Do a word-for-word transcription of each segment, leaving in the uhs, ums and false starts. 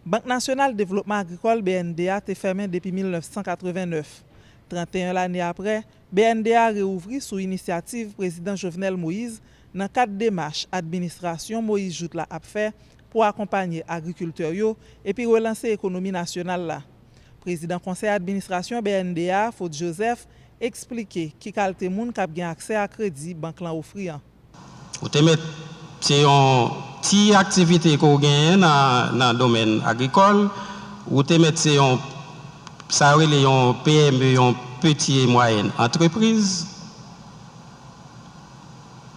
Bank Nasyonal Devlopman Agrikòl, B N D A, te fèmen depi mil nèf san katreven nèf. Tranteyen lane apre, B N D A reouvri sou inisyativ Prezidan Jovenel Moïse nan kad demach administrasyon Moïse Jouthe la ap fè pou akonpanye agrikiltè yo epi relanse ekonomi nasyonal la. Prezidan Konsèy Administrasyon B N D A, Faute Joseph, eksplike ki kalte moun k ap gen aksè a kredi bank lan ofri an. Ou te mèt, se yon ti aktivite ke w genyen nan, nan domèn agrikòl, ou te mèt se yon, sa yo rele yon P M E, yon peti e mwayèn antrepriz,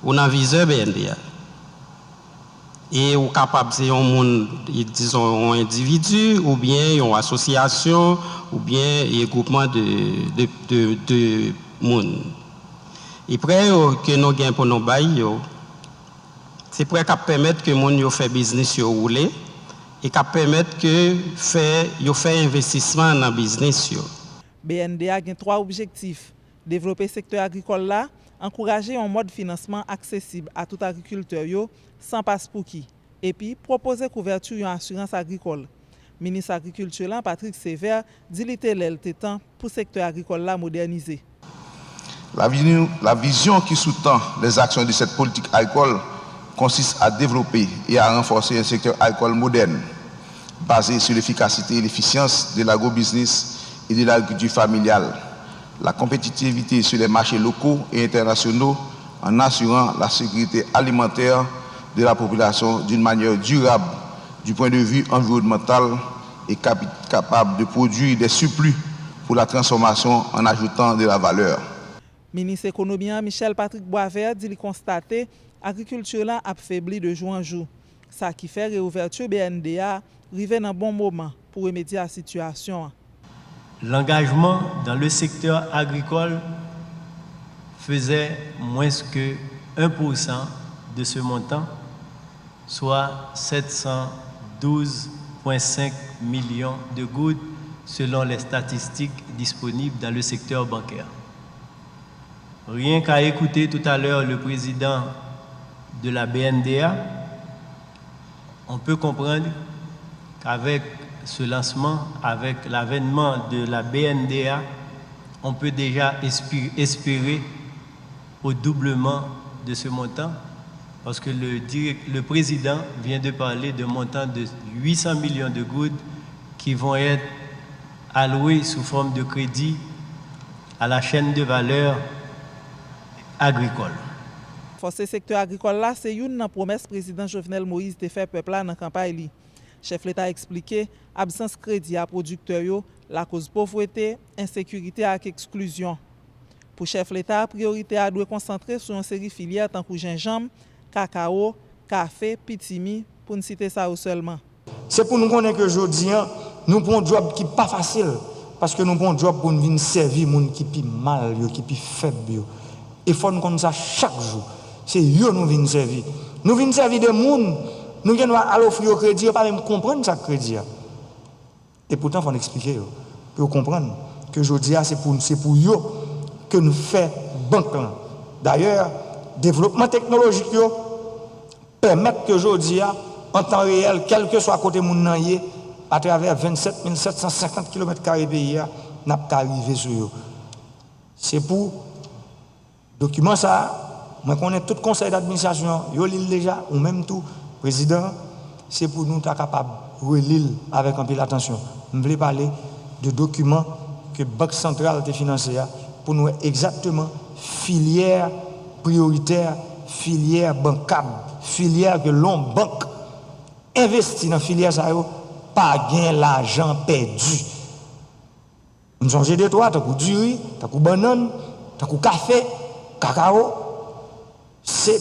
ou nan vizè B N D A. E ou kapab se yon moun, e, dizon, yon endividi, oubyen yon asosyasyon, oubyen, e, gwoupman de, de, de, de moun. E prè yo ke nou gen pou nou bay yo, se prè k ap pèmèt ke moun yo fè biznis yo woule, e k ap pèmèt ke fè, yo fè envestisman nan biznis yo. B N D A gen twa objektif: devlope sektè agrikòl la, ankouraje yon mòd finansman aksesib a tout agrikiltè yo, san paspouki, epi pwopoze kouvèti yon asirans agrikòl. Minis Agrikilti lan, Patrick Sévère, di li te lè, l te tan pou sektè agrikòl la modènize. La vi-, la vision qui sous-tend les actions de cette politique agricole consiste à développer et à renforcer un secteur agricole moderne, basé sur l'efficacité et l'efficience de l'agrobusiness et de l'agriculture familiale, la compétitivité sur les marchés locaux et internationaux, en assurant la sécurité alimentaire de la population d'une manière durable du point de vue environnemental et capi-, capable de produire des surplus pour la transformation en ajoutant de la valeur. Minis Ekonomi an, Michel Patrick Boisvert, di li konstate agrikilti lan ap febli de jou an jou, sa ki fè reouvèti B N D A rive nan bon moman pou remedye a sitiyasyon an. L'engagement dans le secteur agricole faisait moins que un pour cent de ce montant, soit sept cent douze point cinq millions de gourdes selon les statistiques disponibles dans le secteur bancaire. Rien qu'à écouter tout à l'heure le président de la B N D A, on peut comprendre qu'avec ce lancement, avec l'avènement de la B N D A, on peut déjà espi-, espérer au doublement de ce montant, parce que le direct-, le président vient de parler d'un montant de huit cents millions de gourdes qui vont être alloués sous forme de crédit à la chaîne de valeur agricole. Ranfòse sektè agrikòl la se youn nan pwomès Prezidan Jovenel Moïse te fè pèp la nan kanpay li. Chèf Leta eksplike absans kredi a pwodiktè yo lakoz povrete, ensekirite ak eksklizyon. Pou chèf Leta, priyorite a dwe konsantre sou yon seri filyè tankou jenjanm, kakawo, kafe, pitimi, pou n site sa yo sèlman. Se pou nou konnen ke jodi a, nou pran yon djòb ki pa fasil, paske nou pran yon djòb pou n vin sèvi moun ki pi mal yo, ki pi fèb yo. E fò n konn sa chak jou. Se yo nou vin sèvi. Nou vin sèvi de moun, nou gen dwa al ofri yo kredi, yo pa menm konprann sa k kredi a. E poutan, fò n eksplike yo, pou yo konprann ke jodi a, se pou, se pou yo ke n fè bank lan. Dayè, devlopman teknolojik yo pèmèt ke jodi a, an tan reyèl, kèlkeswa kote moun nan ye, atravè vennsèt mil sèt san senkant kilomèt kare peyi a, n ap ka rive sou yo. Se pou dokiman sa a, mwen konnen tout konsèy dadministrasyon an, yo li l deja, ou menm tou, prezidan an, se pou nou ta kapab reli l avèk anpil atansyon. M vle pale de dokiman ke Bank Santral te finanse a, pou nou wè egzakteman filyè priyoritè, filyè bankab, filyè ke lè yon bank envesti nan filyè sa yo, pa gen lajan pèdi. M sonje de twa, tankou diri, tankou bannann, tankou kafe, kakawo. Se,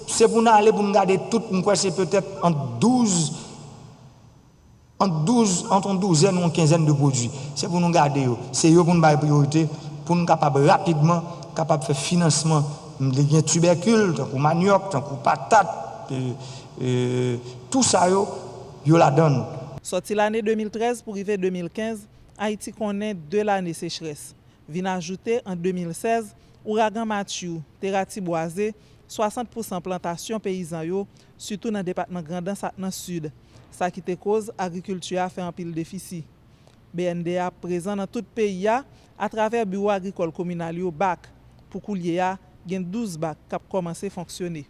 se pou n ale pou n gade tout, m kwè se petèt ant douz, ant douz, ant yon douzèn ou yon kenzèn de pwodui. Se pou nou gade yo. Se yo pou n bay priyorite, pou n kapab rapidman kapab fè finansman. M gen tibèkil, tankou manyòk, tankou patat, e, e, tou sa yo, yo ladan l. Sòti lane de mil trèz pou rive de mil kenz, Ayiti konnen de lane sechrès. Vin ajoute, an de mil sèz, ouragan Matthew te ratibwaze swasant pousan plantasyon peyizan yo, sitou nan depatman Grandans ak nan Sid. Sa ki te koz agrikilti a fè anpil defisi. B N D A prezan nan tout peyi a atravè biwo agrikòl kominal yo, bak. Pou koulye a, gen douz bak k ap kòmanse fonksyone.